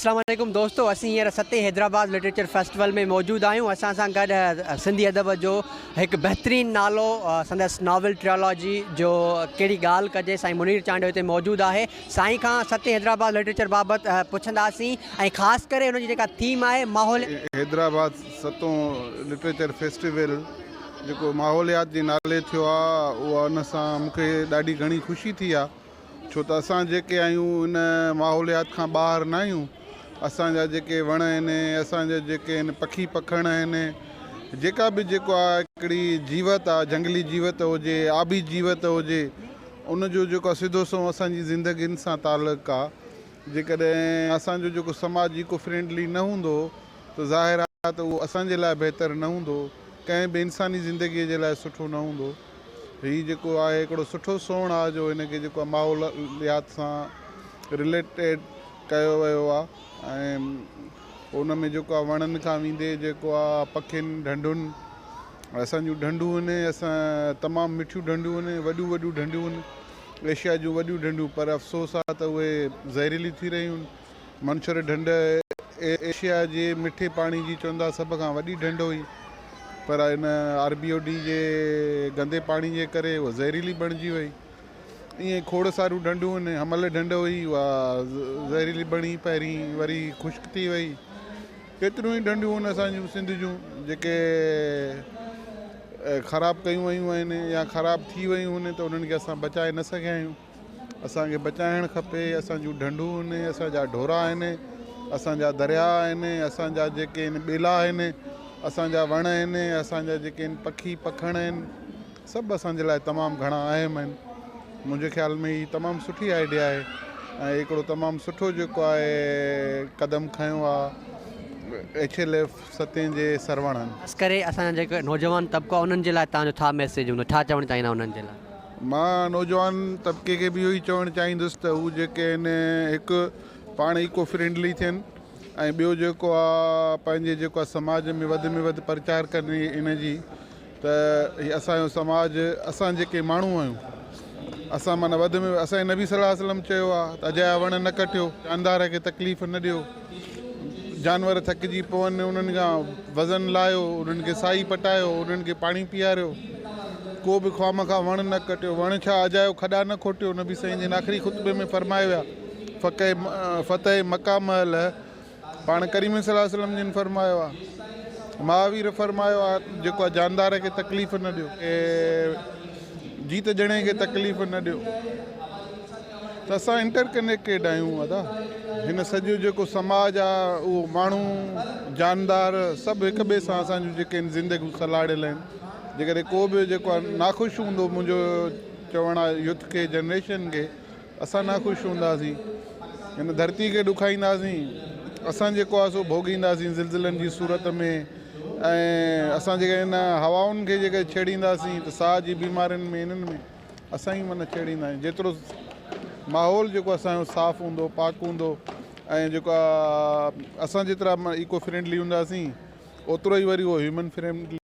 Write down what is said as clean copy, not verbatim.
اسلام عليڪم دوستو اسين هينئر ستين حيدرآباد لٽريچر فيسٽيول ۾ موجود آهيون اسان سان گڏ سنڌي ادب جو هڪ بهترين نالو سندس ناول ٽريالاجي جو ڪهڙي ڳالهه ڪجي سائين منير چانڊيو هتي موجود آهي سائين کان ستين حيدرآباد لٽريچر بابت پڇنداسين ۽ خاص ڪري ان جي جيڪا ٿيم آهي ماحول حيدرآباد ستون لٽريچر فيسٽيول جيڪو ماحوليات جي نالي ٿيو آهي اها ان سان مون کي ڏاڍي گهڻي خوشي ٿي آهي ڇو ته اسان جيڪي آهيون ان ماحوليات کان ٻاهر نه آهيون اسان جا جيڪي وڻ آهن اسان جا جيڪي آهن پکي پکڻ آهن جيڪا به جيڪو آهي هڪڙي جيوت آهي جهنگلي جيوت هجي آبي جيوت هجي ان جو جيڪو آهي سڌو سنئون اسان جي زندگين سان تعلق آهي جيڪڏهن اسان جو جيڪو سماج ايڪو فرينڊلي نه هوندو ته ظاهر آهي ته اهو اسان جي لاء بهتر نه هوندو ڪنهن به انساني زندگي جي لاء سٺو نه هوندو. هي جيڪو آهي هڪڙو سٺو سوڻ آهي جو هن کي جيڪو آهي ماحوليات سان رليٽيڊ ڪيو ويو آهي ۽ ان ۾ جيڪو آهي وڻن کان ويندي جيڪو آهي پکين ڍنڍن اسان جون ڍنڍون آهن اسان تمام مٺيون ڍنڍون آهن وڏيون وڏيون ڍنڍون آهن ايشيا جون وڏيون ڍنڍون پر افسوس آهي ته اهي زهريلي ٿي رهيون آهن منڇر ڍنڍ ايشيا جي مٺي پاڻي جي چوندا سڀ کان وڏي ڍنڍ هئي پر ان آر بي او ڊي جي گندي پاڻي جي ڪري اها زهريلي بڻجي وئي ائين کوڙ ساريون ڍنڍون آهن حمل ڍنڍ هئي اها زهريلي بڻي پهرين وري خشڪ ٿي وئي ڪيتريون ئي ڍنڍيون آهن اسان جون سنڌ جون جيڪي خراب ڪيون ويون آهن يا خراب ٿي ويون آهن ته انهن کي اسان بچائي نه سگهيا آهيون اسان کي بچائڻ کپي، اسان جون ڍنڍون آهن، اسان جا ڍورا آهن، اسان جا درياء آهن، اسان جا جيڪي آهن ٻيلا آهن، اسان جا وڻ آهن، اسان جا جيڪي آهن پکي پکڻ آهن، سڀ اسان جي لاء تمام گهڻا اهم آهن. منهنجي خيال ۾ هي تمام سٺي آئيڊيا آهي ۽ هڪڙو تمام سٺو جيڪو آهي قدم کنيو آهي ايڇ ايل ايف ستين جي سرواڻن. خاص ڪري اسان جا جيڪي نوجوان طبقو آهي انهن جي لاء توهان جو ڇا ميسيج هوندو ڇا چوڻ چاهيندا انهن جي لاء؟ مان نوجوان طبقي کي به اهو ئي چوڻ چاهيندس ته هو جيڪي آهن هڪ پاڻ ايڪو فرينڊلي ٿين ۽ ٻيو جيڪو آ پنهنجي جيڪو آ سماج ۾ وڌ ۾ وڌ پرچار ڪن ان جي ته هي اسان جو سماج اسان جيڪي ماڻهو آهيون اسان معنيٰ وڌ ۾ اسان جي نبي صلي الله عليه وسلم چيو آ ته اجايا وڻ نه ڪٽيو جاندار کي تڪليف نه ڏيو جانور ٿڪجي پون انهن کان وزن لاهيو، انهن کي سائي پٽايو، انهن کي پاڻي پياريو، ڪو به خوامخواه وڻ نه ڪٽيو، وڻ ڇا اجايو کڏا نه کوٽيو، نبي سائين جن آخري خطبي ۾ فرمائي ويا، فتح مڪه مهل پاڻ ڪريم صلي الله عليه وسلم جن فرمايو آ، مهاوير فرمايو آ جيڪو آ جاندار کي تڪليف نه ڏيو، جيت جڻي کي تڪليف نه ڏيو. ته اسان انٽر ڪنيڪٽيڊ آهيون ادا هن سڄو جيڪو سماج آ اهو ماڻهو جاندار سڀ هڪ ٻئي سان اسان جون جيڪي آهن زندگيون سلهاڙيل آهن جيڪڏهن ڪو به جيڪو آ ناخوش هوندو منهنجو چوڻ آ يوٿ کي جنريشن کي اسان ناخوش هونداسين هن ڌرتي کي ڏکائينداسين اسان جيڪو آ سو ڀوڳينداسين زلزلن جي صورت ۾ ۽ اسان جيڪڏهن هن هوائن کي جيڪڏهن ڇيڙينداسين ته ساهه جي بيمارين ۾ انهن ۾ اسان ئي معنيٰ ڇيڙيندا آهيون جيترو ماحول جيڪو اسان جو صاف هوندو پاڪ هوندو ۽ جيڪو اسان جيترا ايڪو فرينڊلي هونداسين اوترو ئي وري اهو هيومن فرينڊلي.